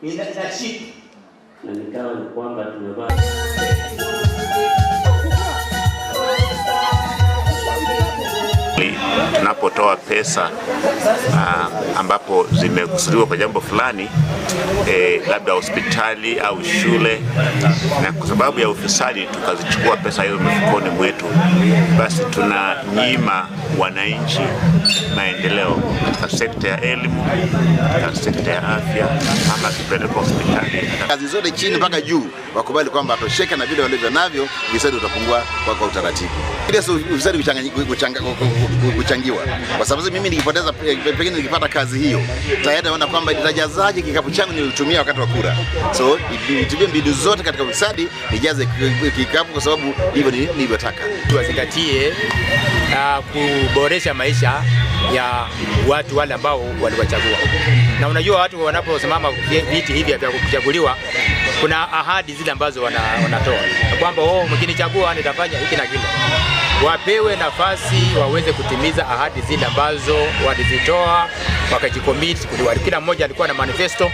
Inashika. Na nikawa ni kwamba tumevaa Tunapotoa pesa ambapo zimekusudiwa kwa jambo fulani, labda hospitali au shule, na kwa sababu ya ufisadi tukazichukua pesa hizo mifukoni mwetu, basi tunanyima wananchi maendeleo katika sekta ya elimu, katika sekta ya afya, ama akipelekwa hospitali. Kazi zote chini mpaka juu wakubali kwamba atosheka na vile walivyo navyo, ufisadi utapungua kwa utaratibu. Ile sio ufisadi kuchangiwa, kwa sababu mimi nikipoteza, pengine nikipata kazi hiyo tayari naona kwamba nitajazaje kikapu changu nilitumia wakati wa kura, so nitumie mbinu zote katika ufisadi nijaze kikapu, kwa sababu hivyo nilivyotaka. Tuwazingatie kuboresha maisha ya watu wale ambao waliwachagua. Na unajua watu wanaposimama viti hivi vya kuchaguliwa, kuna ahadi zile ambazo wanatoa kwamba oh, mkinichagua nitafanya hiki na kile. Wapewe nafasi waweze kutimiza ahadi zile ambazo walizitoa, wakajicommit. Kila mmoja alikuwa na manifesto.